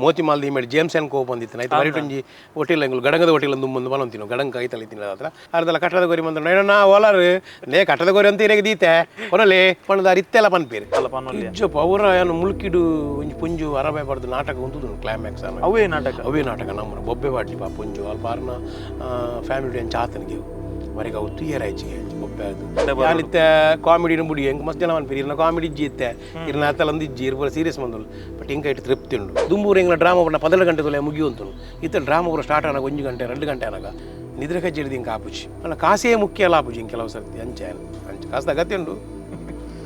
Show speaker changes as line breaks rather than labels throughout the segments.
Moti ಮಾಲ್ದಿ ಮೇಡ್ James and coop ಅಂದಿತ್ತು ಆಯ್ತು. ಬರಿಟೊಂಜಿ hotel ಎಂಗುಲು ಗಡಂಗದ hotel ದುಂಬೊಂದು ಬಲೊಂತಿನೋ ಗಡಂಗ ಕೈತಲ್ ಇತ್ತಿನ ಹತ್ರ ಅರ್ಧಲ ಕಟ್ಟದ ಗೊರಿ ಬಂದ ನಾ ಓಲಾರು ನೇ ಕಟ್ಟದ ಗೊರಿ ಅಂತ ಇರೆಗೆ ದೀತೆ ಕೊನಲೆ ಪಣದಾರ್ ಇತ್ತೆಲ್ಲ ಪನ್ಪೇರು.
ಅಲ್ಲ ಪನೊಲ್ಯ.
ಇಜ್ಜಪ್ಪ, ಅವರ ಏನು ಮುಲ್ಕಿಡು ಒಂಜಿ ಪುಂಜು ಅರಬೆ ಪಡ್ದು ನಾಟಕ ಉಂತುದು ಕ್ಲೈಮ್ಯಾಕ್ಸ್.
ಅವೇ ನಾಟಕ?
ಅವೇ ನಾಟಕ. ನಮ್ಮ ಬೊಬ್ಬೆ ವಾಡ್ಲಿ ಪಾ ಪುಂಜು ಅಲ್ಪ ಆರ್ನ ಫ್ಯಾಮಿಲಿ ಅಂಚ ಆತನಿಗೆ ವರೆಗೆ ಅವು ತುಯ್ಯರಾಯ್ಚಿಗೆ ಬೊಬ್ಬೆ ಅದು. ಯಾನಿತ್ತೆ ಕಾಮಿಡಿನ ಬುಡಿ ಎಂಕ್ ಮಸ್ತ್ ಜನ ಪನ್ಪೇರು ಇರ್ನ ಕಾಮಿಡಿ ಇಜ್ಜಿ ಇತ್ತೆ ಇರ್ನ ಅತ್ತಲಂದು ಇಜ್ಜಿ ಇರ್ ಪೂರ ಸೀರಿಯಸ್ ಬಂದಳು. ಬಟ್ ಇಂಕ ಇಟ್ಟು ತೃಪ್ತಿ ಉಂಡು. ದುಂಬೂರು ಎಂಗ್ಲ ಡ್ರಾಮಾ ಪಂಡ 12 ಗಂಟೆ ತೊಲೆ ಮುಗಿಯುವಂತನು. ಇತ್ತ ಡ್ರಾಮಾ ಪೂರ ಸ್ಟಾರ್ಟ್ ಆನಾಗ 1 ಗಂಟೆ 2 ಗಂಟೆ ಆನಾಗ ನಿದ್ರೆ ಕಜ್ಜಿಡ್ದು ಇಂಕ ಆಪುಜಿ ಅಲ್ಲ. ಕಾಸೇ ಮುಖ್ಯ ಅಲ್ಲ, ಆಪುಜಿ ಇಂಕ ಕೆಲವು ಸರ್ತಿ. ಅಂಚೆ ಅಂಚೆ ಕಾಸ್ದ ಅಗತ್ಯ ಉಂಡು,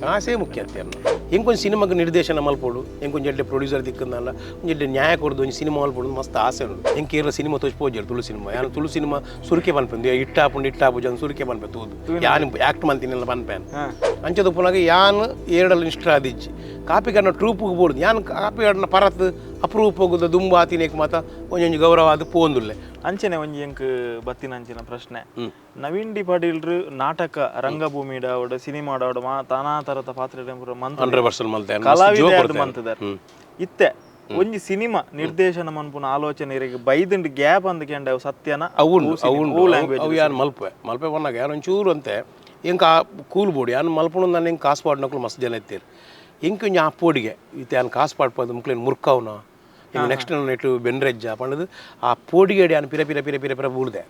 ಕಾಸೇ ಮುಖ್ಯ ಅತ್ತೆ ಅನ್ನ. ಎಂಕೊಂಜಿ ಸಿನಿಮಾಗೆ ನಿರ್ದೇಶನ ಮಲ್ಪೊಡು, ಎಂಕೊಂಜಿ ಎಡ್ಡೆ ಪ್ರೊಡ್ಯೂಸರ್ ದಿಕ್ಕಂದಲ್ಲ, ಒಂಜಿ ಎಡ್ಡೆ ನ್ಯಾಯ ಕೊಡ್ದು ಒಂಜಿ ಸಿನಿಮಾ ಮಲ್ಪೊಡು ಮಸ್ತ್ ಆಸೆ ಉಂಡು. ಎಂಕ್ ಕೇರಳ ಸಿನಿಮಾ ತೋಚ್ ತುಳು ಸಿನಿಮಾ. ಯಾನ್ ತುಳು ಸಿನಿಮಾ ಸುರುಕೆ ಪನ್ಪೆ, ಇಟ್ಟಾಪುಂಡು ಇಟ್ಟಾಪು ಜನ ಸುರುಕೆ ಪನ್ಪೆ ತೂದು ಯಾನ್ ಆಕ್ಟ್ ಮಂತಿನೆಲ್ಲ ಪನ್ಪೇನ್. ಅಂಚದ ಉಪ್ಪುನಾಗ ಯಾನ್ ಏಡಲ್ ಇಷ್ಟ ಆದಿಜ್ಜಿ ಕಾಪಿಗಾಡಿನ ಟ್ರೂಪ್ಗೆ ಬೋಡುದು. ಯಾನ್ ಕಾಪಿಗಾಡಿನ ಪರತ್ ಅಪ್ರೂಪ್ ಹೋಗುದು ದುಂಬು ಆತಿನೇಕ್ ಮಾತ ಒಂಜೊಂಜಿ ಗೌರವ ಅದು ಪೋಂದುಲ್ಲೆ.
ಅಂಚನೆ ಒಂಜಿ ಎಂಕ್ ಬತ್ತಿನ ಅಂಚಿನ ಪ್ರಶ್ನೆ, ನವೀನ್ ಡಿ ಪಾಟೀಲ್ರು ನಾಟಕ ರಂಗಭೂಮಿ ಆವಡ್ ಸಿನಿಮಾ ಆವಡ್ ಮಾ ತಾನಾ ತರದ ಪಾತ್ರ ಮಂತ್
100% ಮಲ್ತೆ.
ಕಲಾವಿದ ಮಂತದಾರ. ಇತ್ತೆ ಒಂಜಿ ಸಿನಿಮಾ ನಿರ್ದೇಶನ ಮನ್ಪುನ ಆಲೋಚನೆ ಇರೆಗ್ ಬೈದಂಡ್ ಗ್ಯಾಪ್ ಅಂದ್ ಕೆಂಡ ಅವು ಸತ್ಯನ?
ಅವು ಉಂಡು, ಅವು ಉಂಡು.
ಲ್ಯಾಂಗ್ವೇಜ್.
ಅವು ಯಾನ್ ಮಲ್ಪೆ ಮಲ್ಪೆ ಪನ್ನಾಗ ಯಾನ್ ಒಂಚೂರು ಅಂತೆ ಎಂಕ್ ಆ ಕೂಲ್ ಬೋಡು. ಯಾನ್ ಮಲ್ಪುನು ನಾನು ಎಂಕ್ ಕಾಸು ಪಾಡ್ನಕ್ಲು ಮಸ್ತ್ ಜನ ಇತ್ತೀರು. ಎಂಕ್ ಒಂಜಿ ಆ ಪೋಡಿಗೆ ಇತ್ತೆ ಯಾನ್ ಕಾಸು ಪಾಡ್ಪದು ಮುಕ್ಲೇನ್ ಮುರ್ಕವ್ನ ಇಂಕ್ ನೆಕ್ಸ್ಟ್ ನೆಟ್ಟು ಬೆನ್ರೆಜ್ಜ ಪಂಡದು ಆ ಪೋಡಿಗೆಡ್ ಯಾನ್ ಪಿರ ಪಿರ ಪಿರ ಪಿರ ಪಿರ ಬೂಡ್ದೆ.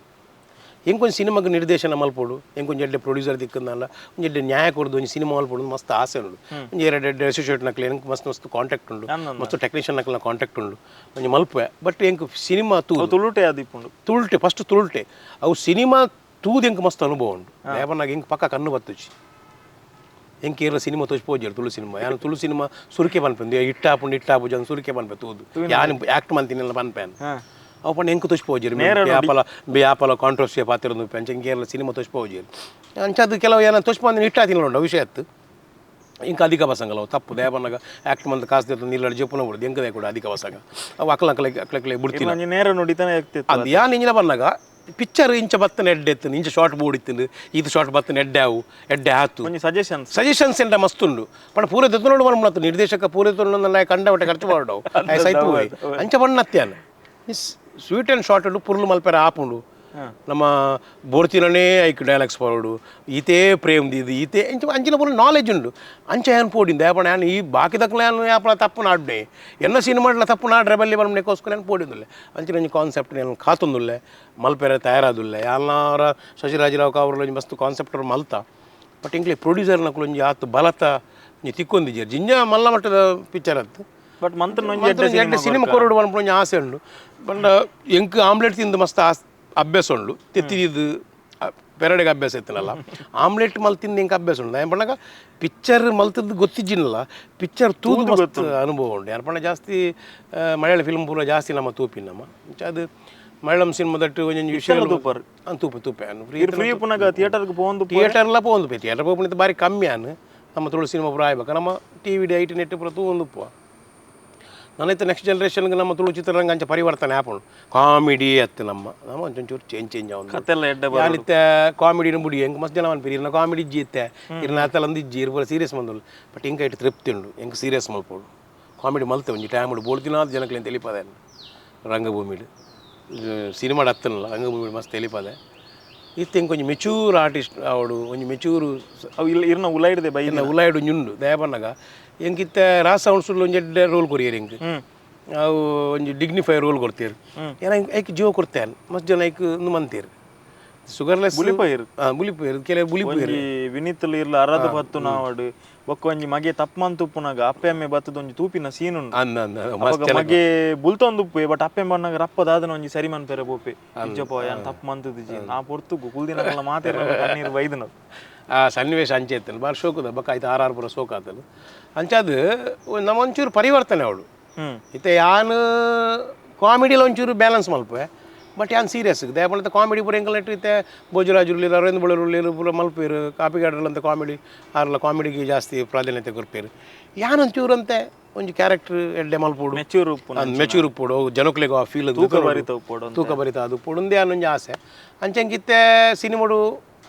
ಎಂಕೊಂಜಿ ಸಿನಿಮಾಗೆ ನಿರ್ದೇಶನ ಮಲ್ಪೊಡು, ಎಂಕೊಂಜಿ ಎಡ್ಡೆ ಪ್ರೊಡ್ಯೂಸರ್ ದಿಕ್ಕಂದಲ್ಲ, ಒಂಜಿ ಎಡ್ಡೆ ನ್ಯಾಯ ಕೊಡ್ದು ಒಂಜಿ ಸಿನಿಮಾ ಮಲ್ಪೊಡು ಮಸ್ತ್ ಆಸೆ ಉಂಡು. ಒಂಜಿ ಎರಡು ಎಡ್ಡೆ ಅಸೋಸಿಯೇಟ್ ನಕ್ಲೆ ಎಂಕ್ ಮಸ್ತ್ ಮಸ್ತ್ ಕಾಂಟ್ಯಾಕ್ಟ್ ಉಂಡು, ಮಸ್ತ್ ಟೆಕ್ನಿಷಿಯನ್ ನಕ್ಲೆನ ಕಾಂಟ್ಯಾಕ್ಟ್ ಉಂಡು. ಒಂಜಿ ಮಲ್ಪೆ. ಬಟ್ ಎಂಕ್ ಸಿನಿಮಾ ತೂ
ತುಳುಟೆ ಅದಿಪ್ಪುಂಡು?
ತುಳುಟೆ, ಫಸ್ಟ್ ತುಳುಟೆ. ಅವು ಸಿನಿಮಾ ತೂದು ಎಂಕ್ ಮಸ್ತ್ ಅನುಭವ ಉಂಡು. ಲೇಬರ್ನಾಗ ಎಂಕ್ ಪಕ್ಕ ಕಣ್ಣು ಬತ್ತುಚಿ. ಎಂಕ್ ಏರ್ಲ ಸಿನಿಮಾ ತೋಚ್ ಪೋಜೆರ್ ತುಳು ಸಿನಿಮಾ. ಯಾನ್ ತುಳು ಸಿನಿಮಾ ಸುರುಕೆ ಪನ್ಪೆ, ಇಟ್ಟಾಪುಂಡು ಇಟ್ಟಾಪು ಜನ ಸುರುಕೆ ಪನ್ಪೆ ತೂದು ಯಾನ್ ಆಕ್ಟ್ ಮಂತಿನೆಲ್ಲ ಪನ್ಪೇನ್. ಅವು ಪಂಡ ಎಂಕ್ ತೋಚ್ ಪೋಜೆರ್ ಯಾಪಲ ಯಾಪಲ ಕಾಂಟ್ರವರ್ಸಿ ಪಾತ್ರ ಅಂಚ ಎಂಕ್ ಏರ್ಲ ಸಿನಿಮಾ ತೋಚ್ ಪೋಜೆರ್. ಅಂಚ ಅದು ಕೆಲವು ಏನ ತೋಚ್ ಪೋಂದಿನ ಇಟ್ಟ ತಿನ್ನೋಂಡು ವಿಷಯ ಅತ್ತು. ಇಂಕ ಅಧಿಕ ಬಸಂಗಲ್ಲ ಅವು ತಪ್ಪು. ದಯಪನ್ನಾಗ ಆಕ್ಟ್ ಮಂತ್ ಕಾಸು ದೇತ ನಿಲ್ಲಡ್ ಜೆಪ್ಪುನ ಬಿಡುದು ಎಂಕದೇ ಕೂಡ ಅಧಿಕ ಬಸಂಗ ಅವು ಅಕ್ಲ ಅಕ್ಲ ಅಕ್ಲ ಅಕ್ಲೆ ಬಿಡ್ತೀನಿ.
ಒಂಜಿ ನೇರ ನುಡಿತಾನೆ ಆಗ್ತಿತ್ತು.
ಅದು ಯಾನ್ ಇಂಜಿನ ಬನ್ನಾಗ ಪಿಕ್ಚರ್ ಇಂಚ ಬತ್ತನ ಎಡ್ಡೆ ಎತ್ತನು, ಇಂಚ ಶಾರ್ಟ್ ಬೋರ್ಡ್ ಇತ್ತು, ಇದು ಶಾರ್ಟ್ ಬತ್ತನ ಎಡ್ಡೆ ಅವು ಎಡ್ಡೆ ಆತು.
ಒಂಜಿ ಸಜೆಷನ್ಸ್.
ಸಜೆಷನ್ಸ್ ಎಂಟ ಮಸ್ತ್ ಉಂಡು. ಪಂಡ ಪೂರ ದೆತ್ತನೋಡು ಮನ್ಮತ್ತು ನಿರ್ದೇಶಕ ಪೂರ ಎತ್ತೊಂಡು ಕಂಡ ಬಟ್ಟೆ ಖರ್ಚು ಮಾಡವು ಸೈತು ಹೋಯಿ ಅಂಚ ಬಣ್ಣತ್ಯಾನ. Sweet and short ಉಂಡು, ಪುರ್ಲು ಮಲ್ಪೆರ ಆಪುಂಡು. ನಮ್ಮ ಬೋರ್ತಿನನೇ ಐಕ್ ಡೈಲಾಗ್ಸ್ ಪಾಡೋಡು, ಈತೇ ಪ್ರೇಮ್ ದೀದು ಈತೆ ಇಂಚ ಅಂಚಿನ ಪೂರ ನಾಲೆಜ್ ಉಂಡು. ಅಂಚ ಏನ್ ಪೋಡಿಂದ ಯಾಪಣ ಯಾನ್ ಈ ಬಾಕಿ ದಕ್ಲ ಯಾನ್ ಯಾಪಲ ತಪ್ಪು ನಾಡ್ನೆ ಎನ್ನ ಸಿನಿಮಾಡ್ಲ ತಪ್ಪು ನಾಡ್ರೆ ಬಲ್ಲಿ ಬನ್ನೆಕೋಸ್ಕರ ನಾನು ಪೋಡಿಂದುಲ್ಲೆ. ಅಂಚಿನ ಒಂಜಿ ಕಾನ್ಸೆಪ್ಟ್ ನಾನು ಕಾತೊಂದುಲ್ಲೆ, ಮಲ್ಪೆರೆ ತಯಾರಾದುಲ್ಲೆ. ಯಾಲ್ನಾರ ಶಶಿರಾಜರಾವ್ ಕಾವರ್ಲ ಒಂಜಿ ಮಸ್ತ್ ಕಾನ್ಸೆಪ್ಟ್ ಮಲ್ತ. ಬಟ್ ಇಂಕ್ಲೆ ಪ್ರೊಡ್ಯೂಸರ್ ನಕುಲು ಒಂಜಿ ಆತು ಬಲತ ಒಂಜಿ ತಿಕ್ಕೊಂದಿಜ್ಜೆರ್. ಜಿಂಜ ಮಲ್ಲ ಮಟ್ಟದ ಪಿಕ್ಚರ್ ಅತ್ತು.
ಬಟ್ ಮಂತ್ರ ಒಂಜಿ ಎಡ್ಡೆ
ಎಡ್ಡೆ ಸಿನಿಮಾ ಕೊರಡು ಪನ್ಪುನ ಒಂಜಿ ಆಸೆ ಉಂಡು. ಪಂಡ ಎಂಕ್ ಆಮ್ಲೆಟ್ ತಿಂದು ಮಸ್ತ್ ಆಸ್ ಅಭ್ಯಾಸ ಉಂಡು. ತೆತ್ತಿದ್ದು ಪೆರಡೆಗೆ ಅಭ್ಯಾಸ ಇತ್ತನಲ್ಲ, ಆಮ್ಲೆಟ್ ಮಲ್ತಿಂದು ತಿಂದು ಎಂಕ್ ಅಭ್ಯಾಸ ಉಂಡು. ಏನ್ ಪಂಡಾಗ ಪಿಕ್ಚರ್ ಮಲ್ತದ್ದು ಗೊತ್ತಿಜ್ಜಿನಲ್ಲ, ಪಿಕ್ಚರ್ ತೂದು ಮಸ್ತ್ ಅನುಭವ ಉಂಡು. ಯಾರು ಪಂಡ ಜಾಸ್ತಿ ಮಲಯಾಳ ಫಿಲ್ಮ್ ಪೂರ ಜಾಸ್ತಿ ನಮ್ಮ ತೂಪಿನ ನಮ್ಮ. ಅಂಚ ಅದು ಮಲಯಾಳಂ ಸಿನಿಮಾದಟ್ಟು ಒಂಜೊಂಜಿ ವಿಷಯ
ತೂಪರ್?
ತೂಪೆ ತೂಪೆ.
ಫ್ರೀ ಪುನಗ ಥಿಯೇಟರ್ಗೆ ಪೋಂದು?
ಥಿಯೇಟರ್ಲ ಪೋಂದು ಪೇ. ಥಿಯೇಟರ್ ಪೋಪುನಿತ ಬಾರಿ ಕಮ್ಮಿ ಆನ್. ನಮ್ಮ ತುಳು ಸಿನಿಮಾ ಪೂರ ಆಯ್ಬೇಕು ನಮ್ಮ TV IT net ಪೂರ ತೂವೊಂದು ಉಪ್ಪುವ. ನಾನೈತೆ ನೆಕ್ಸ್ಟ್ ಜನ್ರೇಷನ್ಗೆ ನಮ್ಮ ತುಳು ಚಿತ್ರರಂಗ ಅಂಚ ಪರಿವರ್ತನೆ ಆಪುಂಡು. ಕಾಮಿಡಿ ಅತ್ತು ನಮ್ಮ ನಮ್ಮ ಒಂಚೂರು ಚೇಂಜ್ ಚೇಂಜ್ ಆವೊಂದು.
ಕತೆಲ್ಲ ಎಡ್ಡೆ.
ಯಾನಿತ್ತೆ ಕಾಮಿಡಿನ ಬುಡಿ ಎಂಕ್ ಮಸ್ತ್ ಜನ ಪನ್ಪೇರು ಇರ್ನ ಕಾಮಿಡಿ ಇಜ್ಜಿ ಇತ್ತೆ ಇರ್ನ ಅತ್ತಲಂದು ಇಜ್ಜಿ ಇರ್ ಪೂರ ಸೀರಿಯಸ್ ಬಂದಳು. ಬಟ್ ಇಂಕ ಇಟ್ಟು ತೃಪ್ತಿ ಉಂಡು. ಎಂಕ್ ಸೀರಿಯಸ್ ಮಲ್ಪೊಡು. ಕಾಮಿಡಿ ಮಲ್ತೆ ಒಂಜಿ ಟೈಮ್ ಉಂಡು ಬೋಡ್ತಿನ ಜನಕ್ಲೇನು ತೆಲಿಪದೆ. ರಂಗಭೂಮಿಡ್ ಸಿನಿಮಾಡ್ ಅತ್ತನಲ್ಲ, ರಂಗಭೂಮಿಡ್ ಮಸ್ತ್ ತೆಲಿಪದೆ ಇತ್ತೆ. ಇಂಕ್ ಒಂಜಿ ಮೆಚೂರ್ ಆರ್ಟಿಸ್ಟ್ ಆವಡು, ಒಂಜಿ ಮೆಚೂರು.
ಅವು ಇಲ್ಲ ಇರ್ನ ಉಲೈಡ್ದೆ ಬೈ.
ಇನ್ನ ಉಲಾಯ್ಡು ಒಂಜಿ ದಯ ಪನ್ನಗ ಎಂಕಿತ್ತೆ ರಾಸ ಸೌಂಡ್ಸ್ ಒಂಜಿ ಎಡ್ಡೆ ರೋಲ್ ಕೊರಿಯರ್ ಎಂಕ್. ಅವು ಒಂಜಿ ಡಿಗ್ನಿಫೈ ರೋಲ್ ಕೊಡ್ತೀರು. ಏನ ಐಕ್ ಜೀವ ಕೊಡ್ತೇನೆ. ಮಸ್ತ್ ಜನ ಐಕ್ ಉಂದು ಮಂತೀರು ಶುಗರ್ಲೆಸ್.
ಬುಲಿಪೈರ್.
ಹಾಂ, ಬುಲಿಪೈರ್, ಕೆಲವು ಬುಲಿಪೈರ್.
ಒಂಜಿ ವಿನೀತ್ ಇರ್ಲ ಅರದ ಬತ್ತು ನಾವಡು ಬೊಕ್ಕ ಒಂಜಿ ಮಗೆ ತಪ್ಪು ತುಪ್ಪುನಾಗ ಅಪ್ಪೆ ಅಮ್ಮೆ ಬತ್ತದ ಒಂಜಿ ತೂಪಿನ ಸೀನ್ ಉಂಡು.
ಅಂದ ಅಂದ ಮಸ್ತ್.
ಅಪಗ ಮಗೆ ಬುಲ್ತೊಂದುಪ್ಪೆ. ಬಟ್ ಅಪ್ಪೆ ಬಣ್ಣಗ ರಪ್ಪ ದಾದನ ಒಂಜಿ ಸರಿ ಮನ್ಪೆರೆ ಪೋಪೆ, ಇಜ್ಜಪ್ಪ ಯಾನ್ ತಪ್ಪು ಮಂತದಿಜಿ. ಆ ಪೊರ್ತುಗು ಕುಲ್ದಿನಕಲ್ಲ ಮಾತೆರ್ನ ಕಣ್ಣೀರು ಬೈದನ.
ಆ ಸನ್ನಿವೇಶ ಅಂಚೆ ಇತ್ತಲ್ಲ, ಭಾರಿ ಶೋಕದ ಬೊಕ್ಕ ಆಯ್ತು ಆರ್ ಆರ್ ಪೂರ ಶೋಕ ಆತನು. ಅಂಚಾದ್ ನಮ್ಮ ಒಂಚೂರು ಪರಿವರ್ತನೆ ಅವಳು. ಇತ್ತೆ ಯಾನ್ ಕಾಮಿಡಿಲ ಒಂಚೂರು ಬ್ಯಾಲೆನ್ಸ್ ಮಲ್ಪುವೆ. ಬಟ್ ಯಾನ್ ಸೀರಿಯಸ್ ದಯಪಂಡ ಕಾಮಿಡಿ ಪೂರ ಎಂಕಲ್ ನೆಟ್ಟು ಇತ್ತೆ ಭೋಜರಾಜ್ ಉಳ್ಳೇರು, ಅರವಿಂದ್ ಬಳ್ಳೂರು ಉಳ್ಳೇರು, ಪೂರ ಮಲ್ಪೇರು. ಕಾಪಿಗಾಡರ್ಲಂತ ಕಾಮಿಡಿ ಆರ್ಲ ಕಾಮಿಡಿಗೆ ಜಾಸ್ತಿ ಪ್ರಾಧಾನ್ಯತೆ ಕೊರ್ಪೇರು. ಯಾನ್ ಒಂಚೂರು ಅಂತೆ ಒಂಜಿ ಕ್ಯಾರೆಕ್ಟರ್ ಎಡ್ಡೆ ಮಲ್ಪೊಡು.
ಮೆಚೂರ್ ಉಪ್ಪುನ.
ಮೆಚೂರ್ ಉಪ್ಪೊಡು, ಜನಕ್ಲೆಗ್ ಆ ಫೀಲ್.
ತೂಕ ಬರಿತ ಉಪ್ಪೊಡು.
ತೂಕ ಬರಿತ ಅದು ಉಪ್ಪೊಡು ಯಾನ್ ಒಂಜಿ ಆಸೆ. ಅಂಚಂಕಿತ್ತೆ ಸಿನಿಮಾಡು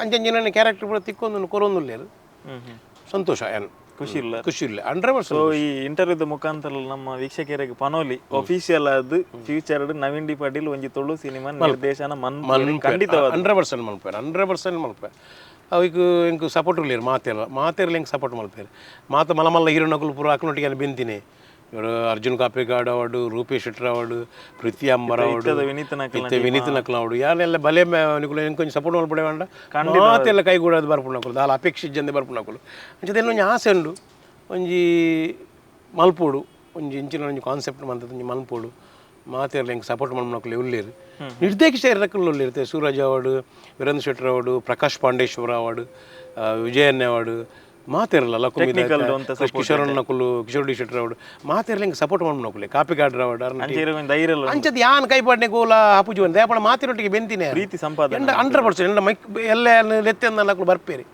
ಅಂಚಂಚಿನ ಕ್ಯಾರೆಕ್ಟರ್ ಪೂರ ತಿಕ್ಕೊಂದು ಕೊರೊಂದುಲ್ಲೇರು.
ಹ್ಮ್ ಹ್ಮ್
ಸಂತೋಷ. ಏನು
ಖುಷಿ ಇಲ್ಲ.
ಖುಷಿ ಇಲ್ಲ 100%.
ಸೊ ಈ ಇಂಟರ್ವ್ಯೂದ ಮುಖಾಂತರ ನಮ್ಮ ವೀಕ್ಷಕರಿಗೆ ಪನೋಲಿ ಅಫಿಷಿಯಲ್ ಆದ ಫ್ಯೂಚರ್ ನವೀನ್ ಡಿ ಪಾಟೀಲ್ ಒಂಜಿ ತುಳು ಸಿನಿಮಾ ನಿರ್ದೇಶನ ಮನ್ ಖಂಡಿತವಾದ
100% ಮಲ್ಪೇರು, 100% ಮಲ್ಪೇರು. ಅವಿಕ್ ಎಂಕ್ ಸಪೋರ್ಟ್ ಉಲ್ಲೇರು ಮಾತೆಲ್ಲ ಮಾತೆರ್ಲ ಎಂಕ್ ಸಪೋರ್ಟ್ ಮಲ್ಪೇರು. ಮಾತ ಮಲ್ಲ ಮಲ್ಲ ಹೀರೋನಕುಲು ಪೂರ ಅಕ್ಲೊಟ್ಟಿಗೆ ಬೆಂತಿನಿ. ಇವರು ಅರ್ಜುನ್ ಕಾಪಿಕಾಡ್ ಅವಾರ್ಡು, ರೂಪೇಶ್ ಶೆಟ್ಟರ್ ಅವಾರ್ಡು, ಪೃಥ್ವಿ ಅಂಬರ್ ಅವಾರ್ಡು, ಇತ್ತೆ ವಿನೀತ್ ನಕಲ್ ಅವಾರ್ಡು, ಯಾರೆಲ್ಲ ಬಲೆ ನಿಕುಲು ಎಂಕ್ ಒಂಜಿ ಸಪೋರ್ಟ್ ಮಲ್ಪಡೆ വേണ്ട. ಮಾತೆಲ್ಲ ಕೈಗೂಡದು ಬರ್ಪುನಕುಲು ದಾಲ ಅಪೇಕ್ಷೆ ಇಜ್ಜಂದೆ ಬರ್ಪುನಕುಲು. ಅಂಚದ ಒಂಜಿ ಆಸೆ ಉಂಡು ಒಂಜಿ ಮಲ್ಪೋಡು, ಒಂಜಿ ಇಂಚಿನ ಒಂಜಿ ಕಾನ್ಸೆಪ್ಟ್ ಮಂತದ ಒಂಜಿ ಮಲ್ಪೋಡು. ಮಾತೆರ್ಲ ಎಂಕ್ ಸಪೋರ್ಟ್ ಮಲ್ಪುನಕುಲು ಉಲ್ಲೇರು. ನಿರ್ದೇಶಕ ರಕುಲು ಉಲ್ಲೇರು. Suraj award, Veerendra Shettar award, Prakash Pandeshwar award, Vijayanna award, ಮಾತೆರ್ಲ ಲಕುಮಿ ಕಿಶೋರ್ ನಕುಲು, ಕಿಶೋರ್ ಡಿ ಶೆಟ್ಟರ್ ಅವಾರ್ಡು, ಮಾತೆರ್ಲ ಎಂಕ್ ಸಪೋರ್ಟ್ ಮಲ್ಪುನಕುಲೆ. ಕಾಪಿಕಾಡ್ರ ಅವಾರ್ಡು ಅಂಚದ ಯಾನ್ ಕೈಪಾಡ್ನೆ ಗೋಲ ಆಪುಜಿ ಒಂದು ದೇಪಣ ಮಾತಿರೊಟ್ಟಿಗೆ ಬೆಂತಿನಿ
ಪ್ರೀತಿ ಸಂಪಾದನೆ
100%. ಎಂಡ ಮೈಕ್ ಎಲ್ಲ ಲೆತ್ತೆಂದ ಅಕುಲು ಬರ್ಪೇರಿ,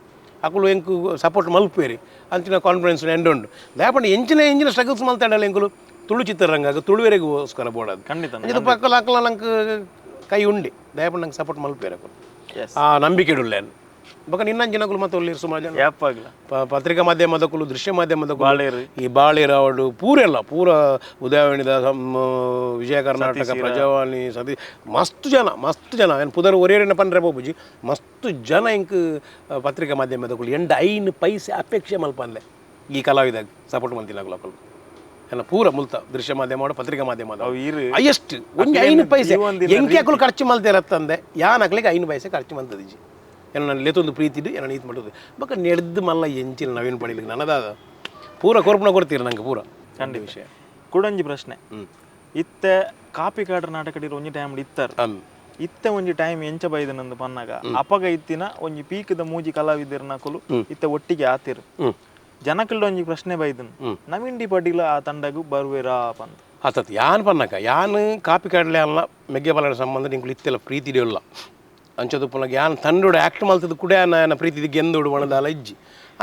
ಅಕುಲು ಎಂಕು ಸಪೋರ್ಟ್ ಮಲ್ಪೇರಿ ಅಂಚಿನ ಕಾನ್ಫಿಡೆನ್ಸ್ ಎಂಡ್ ಉಂಡು. ದೇಪಣ ಎಂಚಿನ ಎಂಚಿನ ಸ್ಟ್ರಗಲ್ಸ್ ಮಲ್ತಾಡಲ್ಲ ಎಂಕುಲು ತುಳು ಚಿತ್ರರಂಗ ತುಳುವೆರೆಗೋಸ್ಕರ ಬೋಡದು
ಖಂಡಿತ.
ಅಂಚದ ಪಕ್ಕಲ ಅಕಲ ನಂಗೆ ಕೈ ಉಂಡಿ ದಯಪಣ ನಂಗೆ ಸಪೋರ್ಟ್ ಮಲ್ಪೇರಿ ಅಕುಲು ಆ ನಂಬಿಕೆ ಉಳ್ಳೆ. ಬೊಕ ನಿನ್ನಂಚಿನಕುಲು ಮತ್ತೆ ಉಲ್ಲೇರು ಸುಮಾರು ಜನ ಪತ್ರಿಕಾ ಮಾಧ್ಯಮದಕುಲು, ದೃಶ್ಯ ಮಾಧ್ಯಮದಕುಲು, ಈ ಬಾಳೇರು ಅವಾರ್ಡು ಪೂರೆಲ್ಲ ಪೂರ ಉದಯವಾಣಿದ, ವಿಜಯ ಕರ್ನಾಟಕ, ಪ್ರಜಾವಾಣಿ, ಸತಿ ಮಸ್ತ್ ಜನ ಮಸ್ತ್ ಜನ ಏನು ಪುದರ್ ಒರೇರಿನ ಪನ್ರೆ ಬೋಬುಜಿ ಮಸ್ತ್ ಜನ ಇಂಕ್ ಪತ್ರಿಕಾ ಮಾಧ್ಯಮದಕುಲು ಎಂಡ 5 ಪೈಸೆ ಅಪೇಕ್ಷೆ ಮಲ್ಪಂದೆ ಈ ಕಲಾವಿದಾಗ ಸಪೋರ್ಟ್ ಮಲ್ತಿನಕುಲು ಅಕುಲು ಎಲ್ಲ ಪೂರ ಮುಲ್ತ ದೃಶ್ಯ ಮಾಧ್ಯಮ ಪತ್ರಿಕಾ ಮಾಧ್ಯಮ ಹೈಯೆಸ್ಟ್ ಒಂಜಿ 5 ಪೈಸೆ ಎಂಕೆ ಅಕುಲು ಖರ್ಚು ಮಲ್ತೇರತ್ತಂದೆ ಯಾನ್ ಅಕ್ಲಿಗೆ 5 ಪೈಸೆ ಖರ್ಚು ಮಲ್ತದಿಜಿ. ಏನ ನನ್ನ ಲೇತೊಂದು ಪ್ರೀತಿಡು ಏನ ಇದು ಮಾಡೋದು ಬಕ್ಕ ನೆಡ್ದು ಮಲ್ಲ ಎಂಚಿನ ನವೀನ್ ಪಡೀಲಿಕ್ಕೆ ನನ್ನದಾದ ಪೂರ ಕೊರ್ಪಣ ಕೊಡ್ತೀರ ನಂಗೆ ಪೂರ
ಖಂಡಿತ ವಿಷಯ. ಕುಡೊಂಜಿ ಪ್ರಶ್ನೆ, ಇತ್ತೆ ಕಾಪಿಕಾಡ್ರ ನಾಟಕ ಒಂಜಿ ಟೈಮ್ ಇತ್ತಾರೆ, ಇತ್ತೆ ಒಂಜಿ ಟೈಮ್ ಎಂಚ ಬೈದನಂದು ಪನ್ನಾಗ ಅಪಗ ಇತ್ತಿನ ಒಂಜಿ ಪೀಕದ ಮೂಜಿ ಕಲಾವಿದರ್ನಕುಲು ಇತ್ತೆ ಒಟ್ಟಿಗೆ ಆತಿರು. ಜನಕಲ್ಡ ಒಂಜಿ ಪ್ರಶ್ನೆ ಬೈದನ್, ನವೀನ್ ಡಿ ಪಾಟೀಲ್ ಆ ತಂಡಗು ಬರುವೆರಾ ಪಂದ್
ಆತತ್ ಯಾನ್ ಪನ್ನಕ ಯಾನ್ ಕಾಪಿಕಾಡ್ಲೆ ಅಲ್ಲ ಮೆಗ್ಗೆ ಬಲರ ಸಂಬಂಧ ನಿಂಕುಲು ಇತ್ತೆಲ್ಲ ಪ್ರೀತಿ ಇಲ್ಲ ಅಂಚದ ಪುನಗ ಯಾನ್ ತಂಡೋಡು ಆ್ಯಕ್ಟ್ ಮಲ್ತದ ಕೂಡ ಯಾನ ಪ್ರೀತಿ ಗೆಂದೋಡು ಒಣದಾಲ ಇಜ್ಜಿ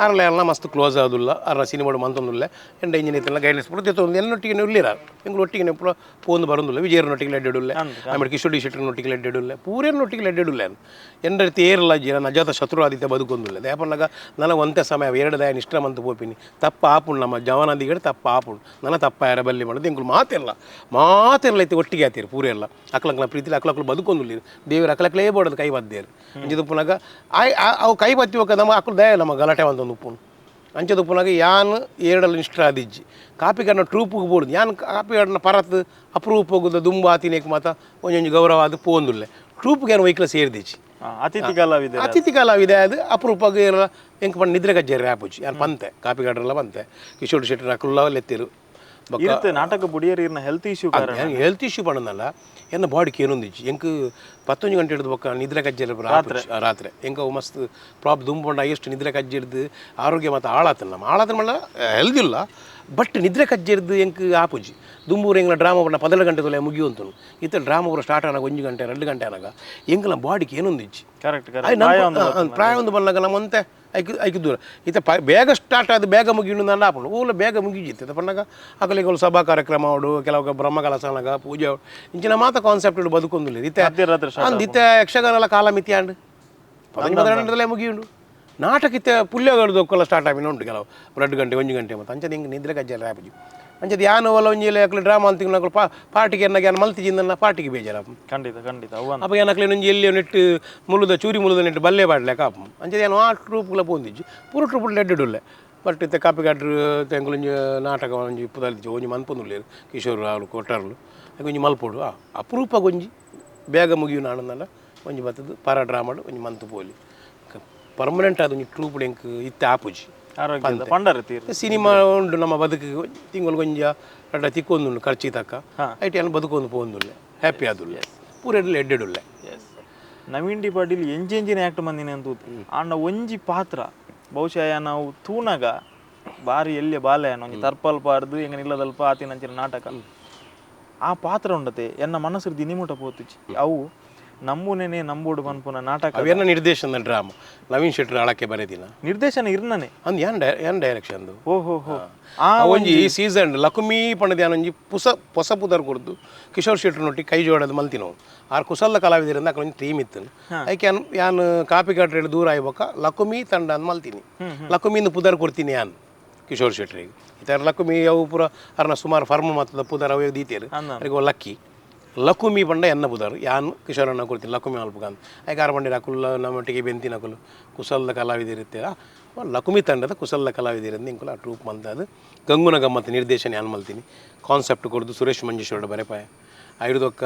ಆರಲ್ಲ ಎಲ್ಲ ಮಸ್ತ್ ಕ್ಲೋಸ್ ಆದುಲ್ಲ ಅರ್ನ ಸಿನಿಮಾಡು ಮಂತೊಂದುಲ್ಲ ಎಂಡ ಇಂಜಿನ್ ಇತ್ತೆಲ್ಲ ಗೈಡ್ನೆಸ್ ಪೂರ ತೆತ್ತೊಂದು ಎನ್ನೊಟ್ಟಿಗೆ ಉಲ್ಲಿರ ಎಂಗ್ಳು ಒಟ್ಟಿಗೆ ಪೂರ ಪೋಂದು ಬರೋದಿಲ್ಲ. ವಿಜಯರನೊಟ್ಟಿಗೆ ಲೆಡ್ಡೆಡುಲ್ಲೆ, ಆಮೇಲೆ ಕಿಶೋರ್ ಡಿ ಶೆಟ್ಟರ್ನೊಟ್ಟಿಗೆ ಲೆಡ್ಡೆಡುಲ್ಲೆ, ಪೂರೇನೊಟ್ಟಿಗೆ ಲೆಡ್ಡೆಡುಲ್ಲೆ. ಎಂಡ ರೀತಿ ಏರಲ್ಲ ಜೀರ ನಜಾತ ಶತ್ರು ಆದಿತ್ಯ ಬದುಕೊಂದುಲ್ಲ. ದೇಪನ್ನಾಗ ನನಗೆ ಒಂತೆ ಸಮಯ ಎರಡು ದಯ ನಿಷ್ಠ ಮಂತು ಪೋಪಿನಿ ತಪ್ಪ ಆಪುಂಡು ನಮ್ಮ ಜವನದಿಗಡೆ ತಪ್ಪ ಆಪುಂಡು ನನ್ನ ತಪ್ಪ ಯಾರ ಬಲ್ಲಿ ಮಾಡೋದು ಎಂಕುಲು ಮಾತೆಲ್ಲ ಮಾತೆಲ್ಲ ಐತೆ ಒಟ್ಟಿಗೆ ಆತೀರಿ ಪೂರೆಲ್ಲ ಅಕ್ಲಕ್ಲ ಪ್ರೀತಿಲಿ ಅಕ್ಲಕ್ಲು ಬದುಕೊಂದುಲ್ಲ. ದೇವರು ಅಕ್ಲಕ್ಲೇ ಬೋಡದು ಕೈ ಬದ್ದೇರು ಅಂಚದ ಪುನಗ ಅವು ಕೈ ಬತ್ತಿ ಹೋಗ ನಮ್ಮ ಅಕ್ಲು ದಯ ನಮ್ಮ ಗಲಾಟೆ ಒಂದೊಂದು ಉಪ್ಪುನು ಅಂಚದ ಪುನಗ ಯಾನ್ ಏರಡಲ್ ನಿಷ್ಠ ಆದಿಜ್ಜಿ ಕಾಪಿಗಾಡಿನ ಟ್ರೂಪ್ಗೆ ಬೋಡುದು ಯಾನ್ ಕಾಪಿಗಾಡಿನ ಪರತ್ ಅಪ್ರೂಪ್ ಹೋಗುದ ದುಂಬು ಆತಿನೇಕ್ ಮಾತ ಒಂಜೊಂಜಿ ಗೌರವ ಅದು ಪೋಂದುಲ್ಲೆ ಟ್ರೂಪ್ಗೆ ಏನು ವೈಕ್ಲ ಸೇರಿದಿಚ್ಚಿ
ಅತಿಥಿ ಕಲಾವಿದ
ಅತಿಥಿ ಕಲಾವಿದೆ ಅದು ಅಪರೂಪಗೆ ಎಂಕ್ ಪಂಡ ನಿದ್ರೆ ಕಜ್ಜೇರಿ ಆಪುಜಿ ಯಾನ್ ಪಂತೆ ಕಾಪಿಗಾಡ್ರೆಲ್ಲ ಪಂತೆ ಕಿಶೋರ್ ಶೆಟ್ಟರ್ ಅಕುಲ್ಲ ಲೆತ್ತಿರು.
ನಾಟಕ ಬುಡಿಯರ್ ಹೆಲ್ತ್ ಇಶ್ಯೂ
ಕಾರಣ ಹೆಲ್ತ್ ಇಶ್ಯೂ ಪಂಡನಲ್ಲ ಎನ್ನ ಬಾಡಿಗೆ ಏನೊಂದಿಜ್ಜಿ ಎಂಕ್ 11 ಗಂಟೆ ಹಿಡಿದು ಬೊಕ್ಕ ನಿದ್ರೆ ಕಜ್ಜೇರಿ ರಾತ್ರಿ ರಾತ್ರಿ ಎಂಕ ಅವು ಮಸ್ತ್ ಪ್ರಾಪ್ ದುಂಬೊಂಡ ಎಷ್ಟು ನಿದ್ರೆ ಕಜ್ಜಿಡ್ದು ಆರೋಗ್ಯ ಮತ್ತು ಹಾಳಾತನ ನಮ್ಮ ಹಾಳಾತನ ಮಲ್ಲ ಹೆಲ್ದಿ ಇಲ್ಲ ಬಟ್ ನಿದ್ರೆ ಕಜ್ಜಿರ್ದು ಎಂಕ್ ಆಪುಜಿ ದುಂಬೂರು ಎಂಗ್ಲ ಡ್ರಾಮಾ ಪಂಡ 12 ಗಂಟೆ ತೊಲೆ ಮುಗಿಯುವಂತನು ಇತ್ತ ಡ್ರಾಮಾ ಪೂರ ಸ್ಟಾರ್ಟ್ ಆನಾಗ 1 ಗಂಟೆ 2 ಗಂಟೆ ಆನಾಗ ಎಂಕ್ಲ ಬಾಡಿಗೆ ಏನೊಂದಿಜ್ಜಿ
ಕರೆಕ್ಟ್
ಪ್ರಾಯ ಒಂದು ಬಂದಾಗ ನಮ್ಮಂತೆ ಐಕ್ ಐಕ್ ದೂರ ಇತ್ತ ಬೇಗ ಸ್ಟಾರ್ಟ್ ಆದ ಬೇಗ ಮುಗಿಯುಂಡು ನನ್ನ ಆಪುಂಡು ಓಲ ಬೇಗ ಮುಗಿಜಿತ್ತು ಪನ್ನಾಗ ಅಕಲಿಗೆ ಸಭಾ ಕಾರ್ಯಕ್ರಮ ಅವಡು ಕೆಲವು ಬ್ರಹ್ಮಕಲಸನಾಗ ಪೂಜೆ ಇಂಚಿನ ಮಾತ ಕಾನ್ಸೆಪ್ಟ್ ಬದುಕೊಂದಿಲ್ಲ ಇತ್ತೆ ಅಂದ್ ಇತ್ತೆ ಯಕ್ಷಗಾನ ಕಾಲ ಮಿತಿ ಅಂಡ್ 15 ಗಂಟೆದಲ್ಲೇ ಮುಗಿಯುಂಡು ನಾಟಕ ಇತ್ತೆ ಪುಲ್ಯಗಳು ಸ್ಟಾರ್ಟ್ ಆಗಿ ಉಂಟು ಕೆಲವು 2 ಗಂಟೆ 1 ಗಂಟೆ ಮತ್ತು ಅಂಚದ ಹಿಂಗೆ ನಿದ್ರೆ ಕಜ್ಜಲ್ಲ ಆಪುಜಿ ಅಂಚದ ಯಾನು ಒಲ ಒಂಜಿ ಅಕ್ಲು ಡ್ರಾಮಾ ಅಂತ ಪಾರ್ಟಿಗೆ ಎನ್ನಾಗ ಯಾನು ಮಲ್ತಿಜಿಂದನ್ನ ಪಾರ್ಟಿಗೆ ಬೇಜಾರ
ಖಂಡಿತ ಖಂಡಿತ
ಅಪ್ಪ ಏನಕ್ಲೆ ಒಂಜಿ ಎಲ್ಲಿ ನೆಟ್ಟು ಮುಳುದ ಚೂರಿ ಮುಳುದ ನೆಟ್ಟು ಬಲ್ಲೆ ಪಾಡ್ಲೆಕ ಆಪು ಅಂಚದ ಏನು ಆ ಟ್ರೂಪ್ಗಳ ಪೋಂದಿಜ್ಜಿ ಪೂರ ಟ್ರೂಪ್ ಲೆಡ್ಡುಲ್ಲೆ ಬಟ್ ಇತ್ತೆ ಕಾಪಿಗಾಡ್ರು ತೆಂಗುಲೊಂಜಿ ನಾಟಕ ಒಂಜಿ ಪುದಲ್ದಿಜ್ಜಿ ಒಂಜಿ ಮನ್ಪೊಂದುಲ್ಲೇರು ಕಿಶೋರ್ ರಾವ್ಲು ಕೊಟ್ಟಾರ್ಲು ಒಂಜಿ ಮಲ್ಪೊಡು ಆ ಅಪರೂಪ ಒಂಜಿ ಬೇಗ ಮುಗಿಯು ನಾನಂದಲ್ಲ ಒಂಜಿ ಬತ್ತದು ಪಾರ ಡ್ರಾಮಾಡು ಒಂಜಿ ಮಂತು ಪೋಲಿ ಪರ್ಮನೆಂಟ್ ಆದ ಒಂಜಿ ಟ್ರೂಪ್ ಎಂಕ್ ಇತ್ತೆ ಆಪುಜಿ ಸಿನಿಮಾ ಉಂಡು ನಮ್ಮ ಬದುಕು ತಿಂಗಳು ಕೊಂಜ ರಡ್ಡ ತಿಕ್ಕೊಂದುಂಡು ಖರ್ಚಿ ತಕ್ಕ ಐಟ್ ಏನು ಬದುಕೊಂದು ಪೋಂದುಲ್ಲೆ ಹ್ಯಾಪಿ ಆದುಲ್ಲೆ ಪೂರ ಎಡ್ಡೆಡುಲ್ಲೆ.
ನವೀನ್ ಡಿ ಪಾಟೀಲ್ ಎಂಜೆಂಜಿನ ಆ್ಯಕ್ಟ್ ಮಂದಿನ ಅಂತ ಆಂಡ ಒಂಜಿ ಪಾತ್ರ ಬಹುಶಃ ನಾವು ತೂನಗ ಬಾರಿ ಎಲ್ಲಿಯ ಬಾಲೆ ಒಂಜಿ ತರ್ಪಲ್ಪ ಅರ್ದು ಎಂಗ ನಿಲ್ಲದಲ್ಪ ಆತಿನಂಚಿನ ನಾಟಕ ಆ ಪಾತ್ರ ಉಂಡತೆ ಎನ್ನ ಮನಸ್ಸು ದಿನಿಮುಟ ಪೋತುಚಿ ಅವು ನಂಬುನೇನೆ ನಂಬೋಡು ಪನ್ಪುನ ನಾಟಕ
ಅವೇನ ನಿರ್ದೇಶನ ಡ್ರಾಮಾ ನವೀನ್ ಶೆಟ್ಟರ್ ಆಳಕ್ಕೆ ಬರೆದಿನ
ನಿರ್ದೇಶನ ಇರ್ನನೆ
ಅಂದ್ ಯಾನ್ ಯಾನ್ ಡೈರೆಕ್ಷನ್
ಓಹೋ ಹೋ
ಆ ಒಂಜಿ ಸೀಸನ್ ಲಕುಮಿ ಪಂಡದ ಒಂಜಿ ಪೊಸ ಪುದರ್ ಕೊರ್ದು ಕಿಶೋರ್ ಶೆಟ್ಟರ್ ನೊಟ್ಟಿ ಕೈ ಜೋಡದು ಮಲ್ತಿನವು ಆರ್ ಕುಸಲ್ದ ಕಲಾವಿದರಿಂದ ಅక్కడ ಒಂಜಿ ಟೀಮ್ ಇತ್ತು ಐಕೆ ಯಾನ್ ಯಾನ್ ಕಾಪಿ ಕಾಟ್ರೇಡ್ ದೂರ ಆಯ್ಬೊಕ್ಕ ಲಕುಮಿ ತಂಡ ಅಂದ್ ಮಲ್ತೀನಿ ಲಕುಮಿಂದ ಪುದರ್ ಕೊಡ್ತೀನಿ ಯಾನ್ Kishore ಶೆಟ್ಟರಿಗೆ ಇತರ ಲಕ್ಕುಮಿ ಅವು ಪೂರ ಅರ್ನ ಸುಮಾರು ಫರ್ಮ್ ಮಾತದ ಪುದರ್ ಅವು ದೀತೇರು ಅರಿಗೆ ಲಕ್ಕಿ ಲಕುಮಿ ಪಂಡ ಎನ್ನ ಪುದರ್ ಯಾನ್ ಕಿಶೋರಣ್ಣ ಕೊಡ್ತೀನಿ ಲಕುಮಿ ಮಲ್ಪುಗ ಅಂತ ಐಕಾರ ಪಂಡಿರ ಅಕುಲ್ಲ ನಮ್ಮೊಟ್ಟಿಗೆ ಬೆಂತಿನಕುಲು ಕುಸಲ್ದ ಕಲಾವಿದರಿತ್ತೀರ ಲಕುಮಿ ತಂಡದ ಕುಸಲ್ದ ಕಲಾವಿದರಿಂದ ಇಂಕುಲ ಆ ಟ್ರೂಪ್ ಮಂತದು ಗಂಗುನ ಗಮ್ಮತ್ತು ನಿರ್ದೇಶನ ಯಾನ್ ಮಲ್ತೀನಿ ಕಾನ್ಸೆಪ್ಟ್ ಕೊಡ್ದು ಸುರೇಶ್ ಮಂಜೇಶ್ವರ ಬರೆಪಾಯ ಐರ್ದೊಕ್ಕ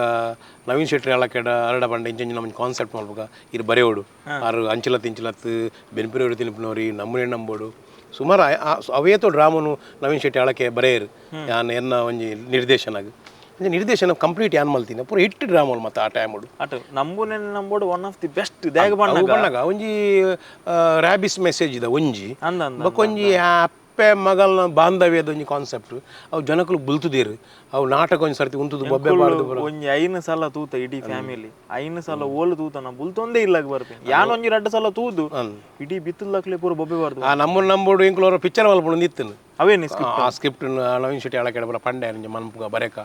ನವೀನ್ ಶೆಟ್ಟಿ ಅಳಕೆಡ ಅರಡ ಪಂಡ ಇಂಚ ನಮ್ಮ ಕಾನ್ಸೆಪ್ಟ್ ಮಲ್ಪುಗ ಇರು ಬರೆಯೋಡು ಆರು ಅಂಚಿಲತ್ತು ಇಂಚಿಲತ್ತು ಬೆನ್ಪಿನೋರು ತಿನ್ಪಿನೋರಿ ನಮ್ಮನೆ ನಂಬೋಡು ಸುಮಾರು ಅವೇತೋ ಡ್ರಾಮನು ನವೀನ್ ಶೆಟ್ಟಿ ಅಳಕೆ ಬರೆಯರು ಯಾನ್ ಎನ್ನ ಒಂಜಿ ನಿರ್ದೇಶನಾಗ ಅಂಚ ನಿರ್ದೇಶನ ಕಂಪ್ಲೀಟ್ ಯಾನ್ ಮಲ್ತೀನಿ ಪೂರ ಹಿಟ್ ಡ್ರಾಮಲ್ ಮತ್ತೆ ಆ ಟೈಮುಡು
ಅಟ್ ನಂಬುನೆ ನಂಬೋಡು one of the best ದಾಯಗ
ಅವು ಬಣ್ಣಗ ಒಂಜಿ ರ್ಯಾಬಿಸ್ ಮೆಸೇಜ್ ಇದ ಒಂಜಿ
ಅಂದ ಅಂದ
ಬೊಕ್ಕ ಒಂಜಿ ಅಪ್ಪೆ ಮಗಲ್ನ ಬಾಂಧವ್ಯದ ಒಂಜಿ ಕಾನ್ಸೆಪ್ಟ್ ಅವು ಜನಕುಲು ಬುಲ್ತುದೇರು ಅವು ನಾಟಕ ಒಂಜಿ ಸರ್ತಿ ಉಂತುದು ಬೊಬ್ಬೆ ಬಾರ್ದು ಪೂರ.
ಒಂಜಿ 5 ಸಲ ತೂತ ಇಡೀ ಫ್ಯಾಮಿಲಿ 5 ಸಲ ಓಲು ತೂತ ನಾ ಬುಲ್ತೊಂದೇ ಇಲ್ಲಾಗ ಬರ್ತೀನಿ ಯಾನ್ ಒಂಜಿ 2 ಸಲ ತೂದು ಇಡೀ ಬಿತ್ತುಲ್ಲಕ್ಲೆ ಪೂರ ಬೊಬ್ಬೆ ಬಾರ್ದು
ಆ ನಮ್ಮನ್ನ ನಂಬೋಡು ಇಂಕ್ಲೋರ ಪಿಕ್ಚರ್ ಮಲ್ಪುಂಡು ಇತ್ತನು
ಅವೇನಿ ಸ್ಕ್ರಿಪ್ಟ್
ಆ ಸ್ಕ್ರಿಪ್ಟ್ ನವೀನ್ ಶೆಟ್ಟಿ ಅಳಕೆಡ ಬರ ಪಂಡೆ ಒಂಜಿ ಮನ್ಪುಗ ಬರೆಕ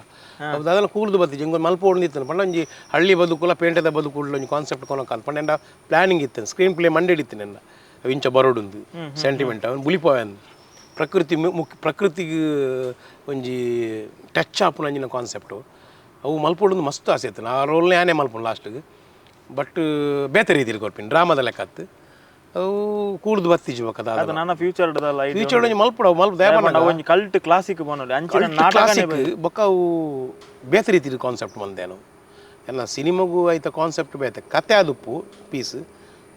ಅವು ಅದೆಲ್ಲ ಕೂರ್ದು ಬತ್ತಿ ಇಂಗೊಂದು ಮಲ್ಪೋಡು ಇತ್ತನು ಪಂಡ ಒಂಜಿ ಹಳ್ಳಿ ಬದುಕುಲ ಪೇಂಟೆದ ಬದುಕುಲ ಒಂಜಿ ಕಾನ್ಸೆಪ್ಟ್ ಕೊನಕ ಪಂಡ ಪ್ಲಾನಿಂಗ್ ಇತ್ತನು ಸ್ಕ್ರೀನ್ ಪ್ಲೇ ಮಂಡೆಡ್ ಇತ್ತು ನನ್ನ ಅವು ಇಂಚ ಬರೋಡುಂದು ಸೆಂಟಿಮೆಂಟ್ ಅವನು ಬುಲಿಪೋಯನ್ ಪ್ರಕೃತಿ ಮುಖ್ಯ ಪ್ರಕೃತಿಗೆ ಒಂಜಿ ಟಚ್ ಆಪುನ ಅಂಚಿನ ಕಾನ್ಸೆಪ್ಟು ಅವು ಮಲ್ಪೋಡೊಂದು ಮಸ್ತ್ ಆಸೆ ಇತ್ತು ಆ ರೋಲ್ನೇ ಆನೆ ಮಲ್ಪುಂಡು ಲಾಸ್ಟಿಗೆ ಬಟ್ ಬೇತೆ ರೀತಿಲಿ ಕೊರ್ಪಿನ ಡ್ರಾಮಾದ ಲೆಕ್ಕತ್ತು ಅವು ಕೂಡ್ದು ಬತ್ತಿಜಿ ಬೊಕ್ಕ
ಅದು ನನ್ನ ಫ್ಯೂಚರ್
ಫ್ಯೂಚರ್ ಒಂಜಿ ಮಲ್ಪುಡು ಅವು ಮಲ್ಪ ದಯಪಣ್ಣ
ಒಂಜಿ ಕಲ್ಟ್ ಕ್ಲಾಸಿಕ್ ಬನ್ನೋಡು ಅಂಚಿನ ನಾಟಕನೇ
ಕ್ಲಾಸಿಕ್ ಬೊಕ್ಕ ಅವು ಬೇತೆ ರೀತಿಲಿ ಕಾನ್ಸೆಪ್ಟ್ ಮಂದೇನು ಎಲ್ಲ ಸಿನಿಮಾಗೂ ಆಯ್ತ ಕಾನ್ಸೆಪ್ಟ್ ಬೇತೆ ಕತೆ ಅದುಪ್ಪು ಪೀಸ್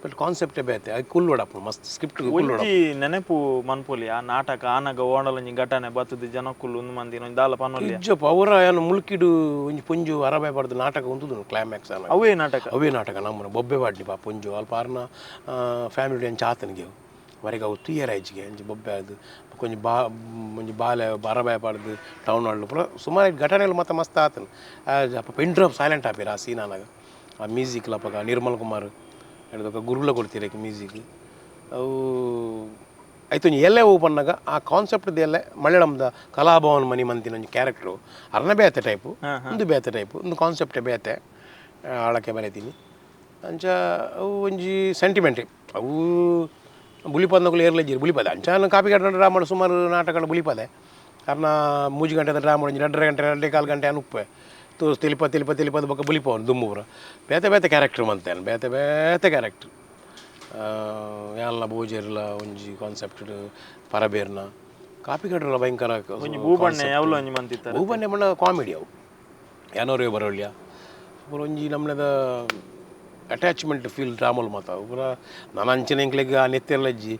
ಬಟ್ ಕಾನ್ಸೆಪ್ಟೇ ಬೇತೆ ಅದು ಕುಲ್ಲೋಡಪ್ಪು ಮಸ್ತ್ ಸ್ಕ್ರಿಪ್ಟ್ ಕುಲ್ಲೋಡ
ಒಂಜಿ ನೆನಪು ಮನ್ಪೊಲಿ ಆ ನಾಟಕ ಆನಗ ಓಣಲೊಂಜಿ ಘಟನೆ ಬತ್ತದ ಜನಕ್ಕುಲು ಒಂದು ಮಂದಿ ಒಂಜಿ ದಾಲ ಪನೊಲಿ
ಇಜ್ಜಪ್ಪ ಅವರ ಏನು ಮುಲ್ಕಿಡು ಒಂಜಿ ಪುಂಜು ಅರಬೆ ಪಡ್ದು ನಾಟಕ ಉಂತುದು ಕ್ಲೈಮ್ಯಾಕ್ಸ್ ಅನ್ನ
ಅವೇ ನಾಟಕ
ಅವೇ ನಾಟಕ ನಮ್ಮನ ಬೊಬ್ಬೆ ವಾಡ್ನಿ ಪಾ ಪುಂಜು ಅಲ್ಪ ಆರ್ನ ಫ್ಯಾಮಿಲಿ ಅಂಚ ಆತನಿಗೆ ವರೆಗೆ ಅವು ತುಯ್ಯರ ಐಜಿಗೆ ಅಂಚ ಬೊಬ್ಬೆ ಅದು ಕೊಂಚ ಬಾ ಒಂಜಿ ಬಾಲೆ ಅರಬೆ ಪಾಡ್ದು ಟೌನ್ ಹಾಲ್ ಪೂರ ಸುಮಾರು ಘಟನೆಗಳು ಮತ್ತೆ ಮಸ್ತ್ ಆತನು ಅಪ್ಪ pin drop silent ಆಪೀರ ಆ ಸೀನ್ ಆನಾಗ ಆ ಮ್ಯೂಸಿಕ್ ಲಪಗ ನಿರ್ಮಲ್ ಕುಮಾರ್ ಹೇಳಿದೊಕ ಗುರುಲ ಕೊಡ್ತೀರಕ್ಕೆ ಮ್ಯೂಸಿಕ್ ಅವು ಆಯ್ತು ಒಂಜಿ ಎಲ್ಲೆ ಹೂ ಪನ್ನಾಗ ಆ ಕಾನ್ಸೆಪ್ಟ್ ಎಲ್ಲೆ ಮಲಯಾಳಂದ ಕಲಾಭವನ್ ಮನಿ ಮಂತಿನ ಒಂಜಿ ಕ್ಯಾರೆಕ್ಟ್ರು ಅರ್ನ ಬೇತೆ ಟೈಪು ಒಂದು ಬೇತೆ ಟೈಪು ಒಂದು ಕಾನ್ಸೆಪ್ಟೇ ಬೇತೆ ಆಳಕ್ಕೆ ಬರೀತೀನಿ ಅಂಚ ಅವು ಒಂಜಿ ಸೆಂಟಿಮೆಂಟ್ ಅವು ಬುಲಿಪಂದಕುಲು ಏರ್ಲಜ್ಜಿರು ಬುಲಿಪದೆ ಅಂಚ ಕಾಪಿ ಕಟ್ಟಡ ಡ್ರಾಮಾಡು ಸುಮಾರು ನಾಟಕಗಳು ಬುಲಿಪದೆ ಅರ್ನ ಮೂಜಿ ಗಂಟೆದ ಡ್ರಾಮ ಒಂಜಿ 2.5 ಗಂಟೆ 2.25 ಗಂಟೆ ಅನುಪ್ಪೆ ತೋ ತಿಳಿಪ ತಿಳಿಪ ತಿಳಿಪದ ಬೊಕ್ಕ ಬುಲಿಪವನು ದುಮ್ಮುಪುರ ಬೇತೆ ಬೇತೆ ಕ್ಯಾರೆಕ್ಟರ್ ಮಂತೇನು ಬೇತೆ ಬೇತೆ ಕ್ಯಾರೆಕ್ಟರ್ ಯಾನ್ಲ ಬೋಜೆರ್ಲ ಒಂಜಿ ಕಾನ್ಸೆಪ್ಟ್ ಪರಬೇರ್ನ ಕಾಪಿ ಕಟ್ಟಲ್ಲ ಭಯಂಕರ
ಭೂಬಣ್ಣೆ ಯಾವ್ಲ ಒಂಜಿ ಮಂತಿತ್ತಾರೆ
ಭೂಬಣ್ಣೆ ಬಣ್ಣ ಕಾಮಿಡಿ ಅವು ಯಾನೋರೇ ಬರೋಳ್ಯ ಪೂರ ಒಂಜಿ ನಮ್ಮನೆದ ಅಟ್ಯಾಚ್ಮೆಂಟ್ ಫೀಲ್ ಡ್ರಾಮಲ್ ಮಾತ ಪೂರ ನಾನು ಅಂಚಿನ ಎಂಕ್ಲೆಗ್ ಆ ನೆತ್ತೆರ್ಲಜ್ಜಿ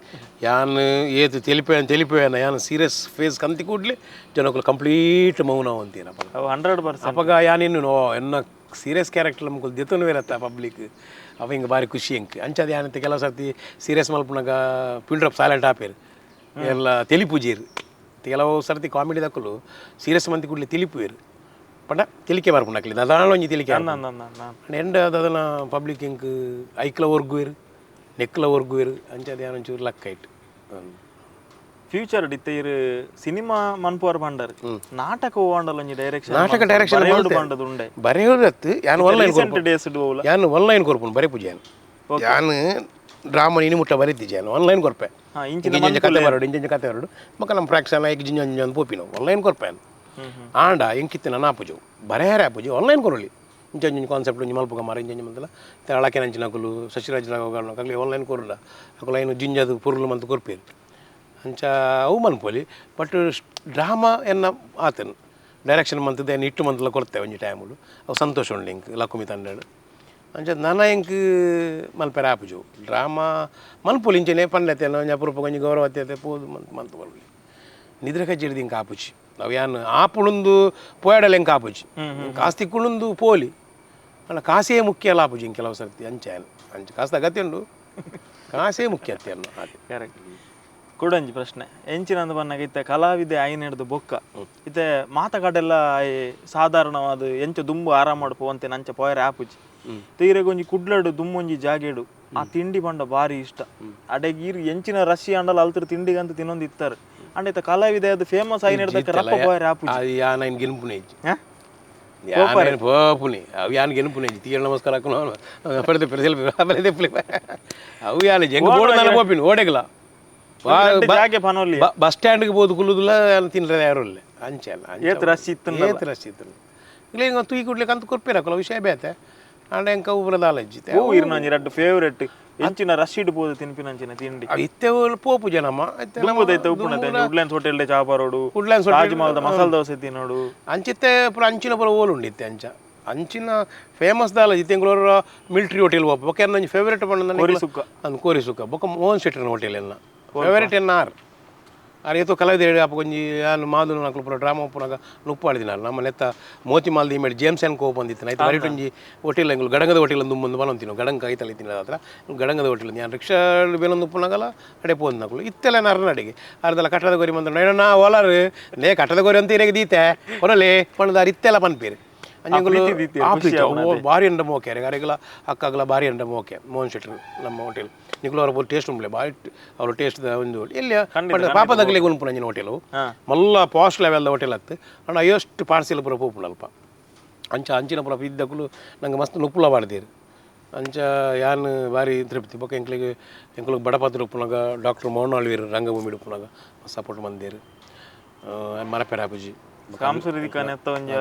ಯಾನ್ ಏತು ತಿಳಿಪೇನ ತಿಳಿಪೇನ ಯಾನ್ ಸೀರಿಯಸ್ ಫೇಸ್ ಕಂತಿ ಕೂಡ್ಲೆ ಜನಕ್ಕಲು ಕಂಪ್ಲೀಟ್ ಮೌನ ಅಂತೀನಪ್ಪ
ಅವು 100%
ಅಪಗ ಯಾನೇನು ಎನ್ನ ಸೀರಿಯಸ್ ಕ್ಯಾರೆಕ್ಟರ್ ನಮ್ಗೆ ದೆತ್ತನು ಇರತ್ತ ಪಬ್ಲಿಕ್ ಅವ ಹಿಂಗೆ ಭಾರಿ ಖುಷಿ ಎಂಕ್ ಅಂಚದ ಯಾನಂತ ಕೆಲವು ಸರ್ತಿ ಸೀರಿಯಸ್ ಮಲ್ಪುನಾಗ pin drop silent ಆಪೇರು ಎಲ್ಲ ತೆಲಿಪೂಜೇರು ಕೆಲವು ಸರ್ತಿ ಕಾಮಿಡಿ ದಕ್ಕಲು ಸೀರಿಯಸ್ ಮಂತಿ ಕೂಡಲೇ ತಿಳಿಪುವೇರು ಪಂಡ ತಿಳಿಕೆ ಬರ್ಪುಂಡಕ್ಲಿ ದಾದಾಳ ಒಂಜಿ ತಿಳಿಕೆ ಎಂಡ್ ಅದನ್ನ ಪಬ್ಲಿಕ್ ಇಂಕ್ ಐಕ್ಲ ಒರ್ಗುವೇರು ನೆಕ್ಲ ಒರ್ಗುವೇರು ಅಂಚದ ಯಾನೊಂಚೂರು ಲಕ್ ಐಟ್
ಫ್ಯೂಚರ್ ಇತ್ತೆ ಇರು ಸಿನಿಮಾ ಮನ್ಪುವರ್ ಪಂಡರ್ ನಾಟಕ ಓಂಡಲ ಒಂಜಿ ಡೈರೆಕ್ಷನ್
ನಾಟಕ ಡೈರೆಕ್ಷನ್
ಪಂಡದು ಉಂಡೆ
ಬರೆಯೋರತ್ತು ಯಾನ್ ಆನ್ಲೈನ್
ರೀಸೆಂಟ್ ಡೇಸ್ ಓಲ
ಯಾನ್ ಆನ್ಲೈನ್ ಕೊರ್ಪುಂಡು ಬರೆ ಪೂಜೆ ಯಾನ್ ಡ್ರಾಮಾ ಇನಿ ಮುಟ್ಟ ಬರೀತಿದ್ದೆ ಯಾನ್ ಆನ್ಲೈನ್ ಕೊರ್ಪೆ
ಹಾ ಇಂಚಿನ
ಇಂಚಿಂಚ ಕತೆ ಬರೋಡು ಇಂಚಿಂಚ ಕತೆ ಬರೋಡು ಮಕ್ಕ ನಮ್ಮ ಪ್ರಾಕ್ಟೀಸ್ ಐಕ್ ಜಿಂಜ ಅಂಜ ಪೋಪಿನ ಆನ್ಲೈನ್ ಕೊರ್ಪೆ ಆಂಡ ಎಂಕಿತ್ತು ನನ್ನ ಆಪುಜು ಬರೆಯರೆ ಆಪುಜು ಆನ್ಲೈನ್ ಕೊರೊಲಿ ಇಂಚ ಇಂಚಿನ ಕಾನ್ಸೆಪ್ಟ್ ಒಂಜಿ ಮಲ್ಪುಗ ಮಾರ ಇಂಚ ಮಂತಲ ಅಳಕೆ ನಂಚಿನಕುಲು ಶಶಿರಾಜ್ ಅಕುಲು ಆನ್ಲೈನ್ ಕೊರಲ್ಲ ಅಕುಲು ಐನು ಜಿಂಜದು ಪೊರುಲು ಮಂತ್ ಕೊರ್ಪೇರು ಅಂಚ ಅವು ಮನ್ಪೊಲಿ ಬಟ್ ಡ್ರಾಮಾ ಎನ್ನ ಆತನ್ ಡೈರೆಕ್ಷನ್ ಮಂತದ ಎನ್ನ ಇಟ್ಟು ಮಂತಲ ಕೊರ್ತೆ ಒಂಜಿ ಟೈಮುಡು ಅವು ಸಂತೋಷ ಉಂಡು ಎಂಕ್ ಲಕ್ಕುಮಿ ತಂಡಡು ಅಂಚ ನನ ಎಂಕ್ ಮಲ್ಪೆರೆ ಆಪುಜು ಡ್ರಾಮಾ ಮನ್ಪೊಲಿ ಇಂಚನೆ ಪಂಡತೆ ಒಂಜಿ ಅಪರೂಪ ಒಂಜಿ ಗೌರವ ಅತ್ತೆ ಪೋದು ಮಂತ್ ಮಂತ್ ಬರಲಿ ನಿದ್ರೆ ಕಜ್ಜಿಡ್ದು ಇಂಕ ಆಪುಜಿ ಅವು ಯಾನ್ ಆಪುಳುಂದು ಪೋಯಡಲ ಎಂಕ್ ಆಪುಜಿ ಕಾಸು ತಿಕ್ಕುಳುಂದು ಪೋಲಿ ಅಲ್ಲ ಕಾಸೇ ಮುಖ್ಯ ಅಲ್ಲ ಆಪುಜಿ ಇಂಕ್ ಕೆಲವು ಸರ್ತಿ ಅಂಚ ಅಂಚ ಕಾಸು ಅಗತ್ಯ ಉಂಡು ಕಾಸೇ ಮುಖ್ಯ ಅತ್ತೆ ಅನ್ನ ಆತೆ
ಕರೆಕ್ಟ್ ಕೊಡಂಜಿ ಪ್ರಶ್ನೆ ಎಂಚಿನಂದು ಬನ್ನಾಗ ಇತ್ತೆ ಕಲಾವಿದೆ ಐನ್ ಹಿಡ್ದು ಬೊಕ್ಕ ಇತ್ತೆ ಮಾತಗಾಡೆಲ್ಲ ಸಾಧಾರಣವಾದ ಎಂಚ ದುಂಬು ಆರಾಮ ಮಾಡ್ಪೋ ಅಂತೆ ನಂಚ ಪೋಯರೆ ಆಪುಜಿ ತೀರೆಗ್ ಒಂಜಿ ಕುಡ್ಲಡು ದುಮ್ಮೊಂಜಿ ಜಾಗೆಡು ಆ ತಿಂಡಿ ಪಂಡ ಭಾರಿ ಇಷ್ಟ ಅಡೆಗ್ ಈರ್ ಎಂಚಿನ ರಶಿ ಅಂಡಲ ಅಲ್ತರು ತಿಂಡಿಗಂತ ತಿನ್ನೊಂದು ಇತ್ತಾರೆ ಅಂಡ ಇತ್ತ ಕಲಾವಿದೆ ಅದು ಫೇಮಸ್ ಐನ್ ಹಿಡ್ದಕ್ಕೆ ರಪ್ಪ ಪೋಯರೆ ಆಪುಜಿ
ಅದು ಯಾನ್ ಐನ್ ಗೆನ್ಪುನೆ ಇಜ್ಜಿ
ಹಾ?
ಯಾನ್ ಪೋಪುನಿ ಅವು ಯಾನ್ ಗೆನ್ಪುನೆ ಇಜ್ಜಿ ತೀರ ನಮಸ್ಕಾರ ಹಾಕುನು ಪಡೆದೆ ಪಡೆದೆ ಅವು ಯಾನ್ ಜಂಗ್ ಬೋರ್ಡ್ ಪೋಪಿನಿ ಓಡೆಗಲ
ಜಾಗೆ ಪನೊಲಿ
ಬಸ್ ಸ್ಟ್ಯಾಂಡ್ಗೆ ಪೋದು ಕುಲ್ಲುದಿಲ್ಲ, ತಿನ್ರೆ ಯಾರು ಇಲ್ಲ ಅಂಚೆ ಅಲ್ಲ.
ಏತ್ ರಶ್ ಇತ್ತು.
ಏತ್ ರಶ್ ಇತ್ತು. ಇಲ್ಲ ಹಿಂಗೆ ತೂಯಿ ಕುಡ್ಲಿಕ್ಕೆ ಅಂತ ಕೊರ್ಪಿರಕಲ್ಲ ವಿಷಯ ಬೇತೆ. ಆಂಡ ಎಂಕ ಉಬ್ರ ದಾಲಜ್ಜಿ.
ಓ ಇರ್ನ ಒಂಜಿ ರಡ್ಡ್ ಫೇವರೆಟ್ ಎಂಚಿನ ರಶ್ ಇಡ್ಬೋದು ತಿನ್ಪಿನಂಚಿನ ತಿಂಡಿ?
ಇತ್ತೆ ಪೋಪು ಜನಮ್ಮ.
ದುಂಬುದೈತೆ ಉಪ್ಪುನತೆ ವುಡ್ಲ್ಯಾಂಡ್ಸ್ ಹೋಟೆಲ್ ಚಾ ಪರೋಡು,
ವುಡ್ಲ್ಯಾಂಡ್ಸ್
ತಾಜ್ ಮಹಲ್ ಮಸಾಲೆ ದೋಸೆ ತಿನ್ನೋಡು.
ಅಂಚಿತ್ತೆ ಪೂರ ಅಂಚಿನ ಪೂರ ಓಲು ಉಂಡಿತ್ತೆ. ಅಂಚ ಅಂಚಿನ ಫೇಮಸ್ ದಾಲ ಇತ್ತೆ ಎಂಗ್ಲೂರು ಮಿಲಿಟರಿ ಹೋಟೆಲ್ ಹೋಪ. ಬೊಕ್ಕ ಎನ್ನ ಒಂಜಿ ಫೇವರೇಟ್ ಪಂಡ
ಕೋರಿ ಸುಕ್ಕ.
ಅಂದ್ ಕೋರಿ ಸುಕ್ಕ. ಬೊಕ್ಕ ಮೋಹನ್ ಶೆಟ್ಟರ್ನ ಹೋಟೆಲ್ ಎನ್ನ ಫೇವರೇಟ್. ಎನ್ನ ಆರ್ ಆರ್ ಏತೋ ಕಲಾವಿದ ಹೇಳಿ ಅಪ್ಪ ಒಂಜಿ ಯಾನ್ ಮಾದುಲು ನಕಲು ಪೂರ ಡ್ರಾಮಾ ಉಪ್ಪುನಾಗ ನುಪ್ಪಾಡಿದಿನ ನಮ್ಮ ನೆತ್ತ ಮೋತಿ ಮಾಲ್ದಿ ಮೇಡ್ ಜೇಮ್ಸ್ ಆ್ಯಂಡ್ ಕೋಪ್ ಬಂದಿತ್ತು. ಆಯ್ತು, ಬರೀಟ್ ಒಂಜಿ ಹೋಟೆಲ್ ಎಂಗ್ಲು ಗಡಂಗದ ಹೋಟೆಲ್ ದುಂಬೊಂದು ಬಲೊಂತಿನ ಗಡಂಗ ಕೈತಲ್ಲ ತಿನ್ನ ಹತ್ರ ಗಡಂಗದ ಹೋಟೆಲ್. ಯಾನ್ ರಿಕ್ಷಾ ಬೇಲೊಂದು ಉಪ್ಪುನಾಗಲ ಅಡೆ ಪೋಂದು ನಕಲು ಇತ್ತೆಲ್ಲ ಅರ್ನಡಿಗೆ ಅರ್ದಲ್ಲ ಕಟ್ಟದ ಗೊರಿ ಬಂದ ನಾ ಓಲಾರು ನೇ ಕಟ್ಟದ ಗೊರಿ ಅಂತ ಇರೆಗೆ ದೀತೆ ಕೊನಲೆ ಪಂಡದಾರ್ ಇತ್ತೆಲ್ಲ ಪನ್ಪೇರು. ಅಂಜಂಗುಲು ಆ ಪ್ರೀತಿ ಓ ಭಾರಿ ಎಂಡ ಮೋಕೆ ಅರೆಗಲ ಅಕ್ಕಾಗಲ ಭಾರಿ ಎಂಡ ಮೋಕೆ. ಮೋಹನ್ ಶೆಟ್ಟರು ನಮ್ಮ ಹೋಟೆಲ್ ನಿಕುಲು ಅವರ ಟೇಸ್ಟ್ ಉಂಬ್ಲೆ ಭಾರಿ ಅವ್ರ ಟೇಸ್ಟ್ ಒಂದು ಎಲ್ಲಿ ಪಾಪದಗಲಿಗೆ ಉಂಪು ಹೋಟೆಲು ಮಲ್ಲ ಪಾಶ್ ಲೆವೆಲ್ದ ಹೋಟೆಲ್ ಹತ್ತು ಅಂಡ್ ಅಯ್ಯಷ್ಟು ಪಾರ್ಸೆಲ್ ಪೂರ ಪೋಪುಂಡು ಅಲ್ಪ. ಅಂಚ ಅಂಚಿನ ಪೂರ ಇದ್ದಕ್ಕಲು ನಂಗೆ ಮಸ್ತ್ ನುಪ್ಪುಲ ಮಾಡ್ತೀರಿ. ಅಂಚ ಯಾನ್ ಭಾರಿ ತೃಪ್ತಿ. ಬೊಕ್ಕ ಎಂಕ್ಲಿಗೆ ಎಂಕ್ಲಿಗೆ ಬಡಪಾತ್ರ ಉಪ್ಪುನಾಗ ಡಾಕ್ಟರ್ ಮೋಹನ್ ಆಳ್ವೀರ್ ರಂಗಭೂಮಿ ಉಪ್ಪುನಾಗ ಸಪೋರ್ಟ್ ಮಂದೇರು ಮರಪೆರಾಪುಜಿ.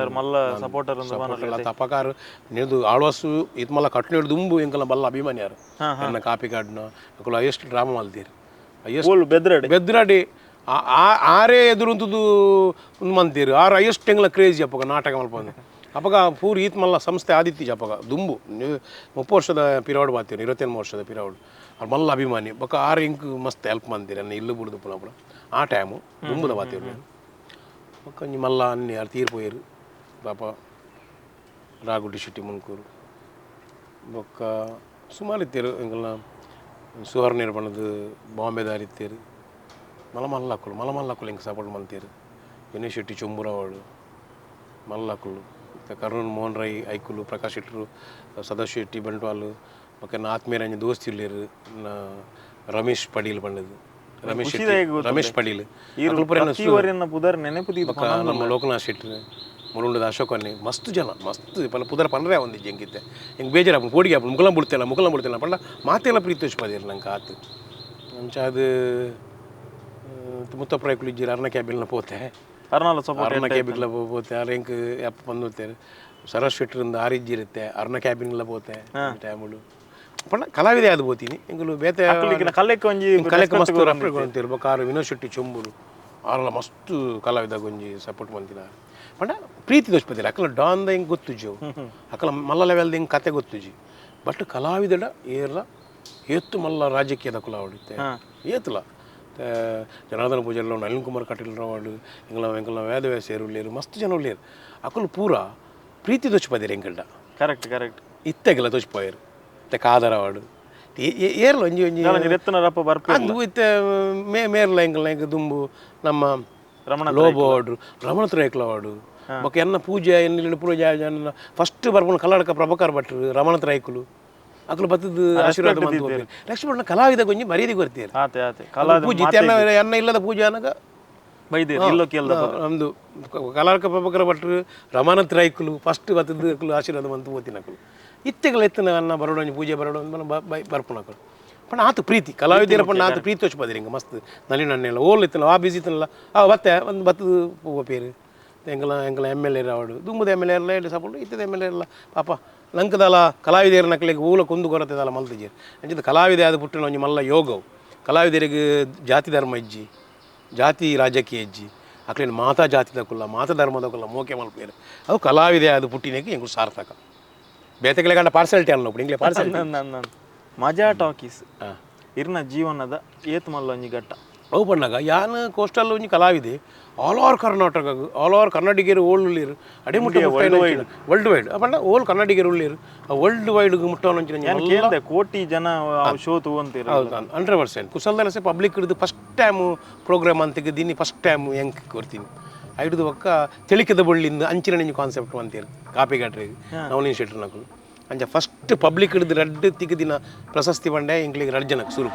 ತಪಕಾರ ನಿದು ಆಳ್ವಾಸು ಇದು ಮಲ್ಲ ಕಟ್ನಿಡ್ ದುಂಬು ಎಂಕಲ ಬಲ್ಲ ಅಭಿಮಾನಿ ಯಾರು ಎನ್ನ ಕಾಪಿ ಕಾಡ್ನ ಅಕುಲು ಅಯ್ಯಷ್ಟು ಡ್ರಾಮಾ ಮಲ್ತೀರು.
ಅಯ್ಯಷ್ಟು ಬೆದ್ರಾಡಿ
ಬೆದ್ರಾಡಿ ಆರೇ ಎದುರುಂತದ್ದು ಒಂದು ಮಂತೀರು ಆರು ಅಯ್ಯಷ್ಟು ಎಂಗ್ಲ ಕ್ರೇಜಿ ಅಪ್ಪಗ ನಾಟಕ ಮಲ್ಪಂದು ಅಪ್ಪಗ ಪೂರ್ ಈತ್ ಮಲ್ಲ ಸಂಸ್ಥೆ ಆದಿತ್ಯ ಅಪ್ಪಗ ದುಂಬು 30 ವರ್ಷದ ಪಿರಾವಡ್ ಬಾತೀರು 28 ವರ್ಷದ ಪಿರಾವಡ್ ಅವ್ರು ಮಲ್ಲ ಅಭಿಮಾನಿ. ಬೊಕ್ಕ ಆರು ಇಂಕ್ ಮಸ್ತ್ ಹೆಲ್ಪ್ ಮಂತೀರು ಅನ್ನ ಇಲ್ಲು ಬುಡ್ದು ಪುನಃ ಆ ಟೈಮು ದುಂಬುದ ಬಾತೀರು. కొంచెం మళ్ళా అన్ని ఆడ తీరిపోయారు పాప రాగుడ్డి శెట్టి మున్కూరు బొక్క సుమారు ఇత్తారు. ఇంకా సువర్ణ పన్నದು బాంబే దారి ఇత్తారు. మల్ల మల్లకులు మల్ల మల్లకులు ఇంకా సపోర్ట్ మంతారు. వినయ్ శెట్టి చొంబురావాడు మల్లకులు కర్నూలు మోహన్ రై ఐకులు ప్రకాష్ శెట్టరు సదాశివ శెట్టి బంట్వాళ్ళు ఒక నా ఆత్మీయరాంజ దోస్తులు లేరు. నా రమేష్ పడీలు పండదు ರಮೇಶ್ ರಮೇಶ್ ಪಡೀಲ್ ನಮ್ಮ ಲೋಕನಾಥ್ ಶೆಟ್ಟರು ಮುರುಂಡದ ಅಶೋಕ್ ಅನ್ನಿ ಮಸ್ತ್ ಜನ ಮಸ್ತ್ ಪಲ್ಲ ಪುದರ್ ಪನ್ರೆ ಒಂದು ಜಂಗಿತ್ತೆ ಹಿಂಗೆ ಬೇಜಾರು ಕೋಡಿಗೆ ಹಾಪು ಮುಕಲ ಬಿಡ್ತಿಲ್ಲ ಮುಕಲ ಬಿಡ್ತಿಲ್ಲ ಪಂಡ ಮಾತೆಲ್ಲ ಪ್ರೀತಿ ಪದಿರು ನಂಗೆ ಆತು. ಅಂಚ ಅದು ಮುತ್ತಪ್ರಾಯ್ಕುಲು ಇಜ್ಜಿರ ಅರ್ನ ಕ್ಯಾಬಿಲ್ನ ಪೋತೆ ಅರ್ನ ಕ್ಯಾಬಿಗ್ಲ ಪೋತೆ ಆರ್ ಎಂಕ್ ಅಪ್ಪ ಬಂದು ಸರಸ್ ಶೆಟ್ಟರಿಂದ ಆರಿಜ್ಜಿರುತ್ತೆ ಅರ್ನ ಕ್ಯಾಬಿನ್ಲ ಪೋತೆ ಟೈಮುಡು ಪಂಡ ಕಲಾವಿದೆ ಅದು ಬೋತೀನಿ ಎಂಗುಲು ಬೇತೆ ಕಲೆಕ್ ಮಸ್ತ್ ರೆಫರ್ ಬೊಕ್ಕ ಆರು ವಿನೋದ್ ಶೆಟ್ಟಿ ಚೊಂಬೂರು ಆರಲ್ಲ ಮಸ್ತ್ ಕಲಾವಿದ ಒಂಜಿ ಸಪೋರ್ಟ್ ಮಂತಿನ ಪಂಡ ಪ್ರೀತಿ ದೋಷ್ಪತಿಲ್ಲ ಅಕಲ ಡಾನ್ದ ಹಿಂಗೆ ಗೊತ್ತುಜಿ ಅವು ಅಕಲ ಮಲ್ಲ ಲೆವೆಲ್ದ ಹಿಂಗೆ ಕತೆ ಗೊತ್ತುಜಿ. ಬಟ್ ಕಲಾವಿದಡ ಏರ್ಲ ಏತ್ತು ಮಲ್ಲ ರಾಜಕೀಯದ ಕುಲ ಅವಡಿತ್ತೆ ಏತುಲ ಜನಾರ್ದನ ಪೂಜಾರಿ ನಳಿನ್ ಕುಮಾರ್ ಕಟೀಲ್ ವಾಡು ಎಂಗ್ಲ ಎಂಕಲ್ನ ವೇದವ್ಯಾಸ ಉಳ್ಳೇರು ಮಸ್ತ್ ಜನ ಉಳ್ಳೇರು ಅಕಲು ಪೂರ ಪ್ರೀತಿ ದೋಚ್ಪದಿರು ಎಂಕಲ್ಡ.
ಕರೆಕ್ಟ್ ಕರೆಕ್ಟ್
ಇತ್ತೆಗೆಲ್ಲ ದೋಚ್ಪೋಯರು ಇತ್ತೆ ಕಾದರವಾಡು ಏರ್ಲ ಒಂಜಿ ಒಂಜಿ ಅದು ಇತ್ತೆ ಮೇರ್ಲ ಎಂಕಲ್ನ ಎಂಕ ದುಂಬು ನಮ್ಮ
ರಮಣ
ಲೋಬೋ ವಾಡು ರಮಣ ತ್ರೈಕ್ಲ ವಾಡು ಬೊಕ್ಕ ಎನ್ನ ಪೂಜೆ ಎನ್ನ ಪೂಜೆ ಫಸ್ಟ್ ಬರ್ಪುನ ಕಲ್ಲಡಕ ಪ್ರಭಾಕರ್ ಭಟ್ರು ರಮಣ ತ್ರೈಕುಲು ಅಕಲು ಬತ್ತದ ಆಶೀರ್ವಾದ ಲಕ್ಷ್ಮಣ ಕಲಾವಿದ ಕೊಂಚ ಮರ್ಯಾದೆ ಕೊರ್ತೀರು ಪೂಜೆ ಎನ್ನ ಇಲ್ಲದ ಪೂಜೆ ಅನಗ ನಮ್ದು ಕಲಾರ್ಕ ಪ್ರಭಾಕರ ಭಟ್ರು ರಮಾನಂದ ರೈಕುಲು ಫಸ್ಟ್ ಬತ್ತದ ಅಕಲು ಆಶೀರ್ವಾದ ಮಂತು ಓತಿನಕಲು ಇತ್ತೆಗಳ ಎತ್ತಿನ ಅನ್ನ ಬರೋಡು ಒಂಜಿ ಪೂಜೆ ಬರೋಡು ಬರ್ಪುನಕಲು ಪಂಡ ಆತು ಪ್ರೀತಿ ಕಲಾವಿದರ ಪಂಡ ಆತು ಪ್ರೀತಿ ತೋಚ್ಪದಿರಿ ಹಿಂಗೆ ಮಸ್ತ್ ನಲಿನ ಅಣ್ಣೆಲ್ಲ ಓಲ್ ಇತ್ತಲ್ಲ ಆ ಬಿಸಿ ಇತ್ತಲ್ಲ ಆ ಬತ್ತೆ ಒಂದು ಬತ್ತದ ಪೇರು ಎಂಕಲ ಎಂಕಲ M L A ರಾವಡು ದುಂಬುದ M L A ಎಲ್ಲ ಸಪೋರ್ಟ್ ಇತ್ತದ M L A ಎಲ್ಲ ಪಾಪ ಲಂಕದಾಲ ಕಲಾವಿದರ ನಕಲಿಗೆ ಊಲ ಕುಂದು ಕೊರತೆದಲ್ಲ ಮಲ್ತಿಜೇರು. ಅಂಚಿದ ಕಲಾವಿದೆ ಅದು ಪುಟ್ಟಿನ ಒಂಜಿ ಮಲ್ಲ ಯೋಗವು ಕಲಾವಿದರಿಗೆ ಜಾತಿ ಧರ್ಮ ಇಜ್ಜಿ ಜಾತಿ ರಾಜಕೀಯ ಇಜ್ಜಿ ಅಕ್ಲೇನು ಮಾತಾ ಜಾತಿದ ಕುಲ್ಲ ಮಾತಾ ಧರ್ಮದ ಕುಲ್ಲ ಮೋಕೆ ಮಲ್ಪೇರು ಅವು ಕಲಾವಿದೆ ಅದು ಪುಟ್ಟಿನಕ್ಕೆ ಎಂಕುಲು ಸಾರ್ಥಕ ಬೇತೆಗಳ ಗಂಡ ಪಾರ್ಸಲ್ಟಿ ಅಲ್ಲ ಇಂಗ್ಲೇ ಪಾರ್ಸಲ್
ಮಜಾ ಟಾಕೀಸ್ ಇರ್ನ ಜೀವನದ ಏತ್ ಮಲ್ಲ ಒಂಜಿ ಘಟ್ಟ
ಅವು ಪಣ್ಣಾಗ ಯಾನ್ ಕೋಸ್ಟಲ್ ಒಂಜಿ ಕಲಾವಿದೆ all over Karnataka all over ಕನ್ನಡಿಗರು ಓಲ್ಡ್ ಉಳ್ಳೀರು ಅಡಿ ಮುಟ್ಟ ವರ್ಲ್ಡ್ ವೈಡ್ ಪಂಡ ಓಲ್ ಕನ್ನಡಿಗರು ಉಳ್ಳೀರು ವರ್ಲ್ಡ್ ವೈಡ್ ಮುಟ್ಟ
ಕೋಟಿ ಜನ ಶೋ ತಗೊಂತೀರ.
ಹೌದು 100% ಕುಸಲ್ದಲಸೆ ಪಬ್ಲಿಕ್ ಹಿಡಿದು first time program ಅಂತ ದಿನಿ ಫಸ್ಟ್ ಟೈಮ್ ಹೆಂಗೆ ಕೊಡ್ತೀನಿ ಐಡ್ದು ಒಕ್ಕ ತಿಳಿಕದ ಬಳ್ಳಿಂದ ಅಂಚಿನ ನಿಂಜಿ ಕಾನ್ಸೆಪ್ಟ್ ಅಂತೀರಿ ಕಾಪಿ ಗಾಟ್ರಿಗೆ ನವನೀನ್ ಶೆಟ್ಟರ್ ನಕಲು ಅಂಚ ಫಸ್ಟ್ ಪಬ್ಲಿಕ್ ಹಿಡಿದು ರಡ್ಡು ತಿಕ್ಕದಿನ ಪ್ರಶಸ್ತಿ ಬಂಡೆ ಇಂಗ್ಲಿಗೆ ರಡ್ಡು ಜನಕ್ಕೆ ಸುರು.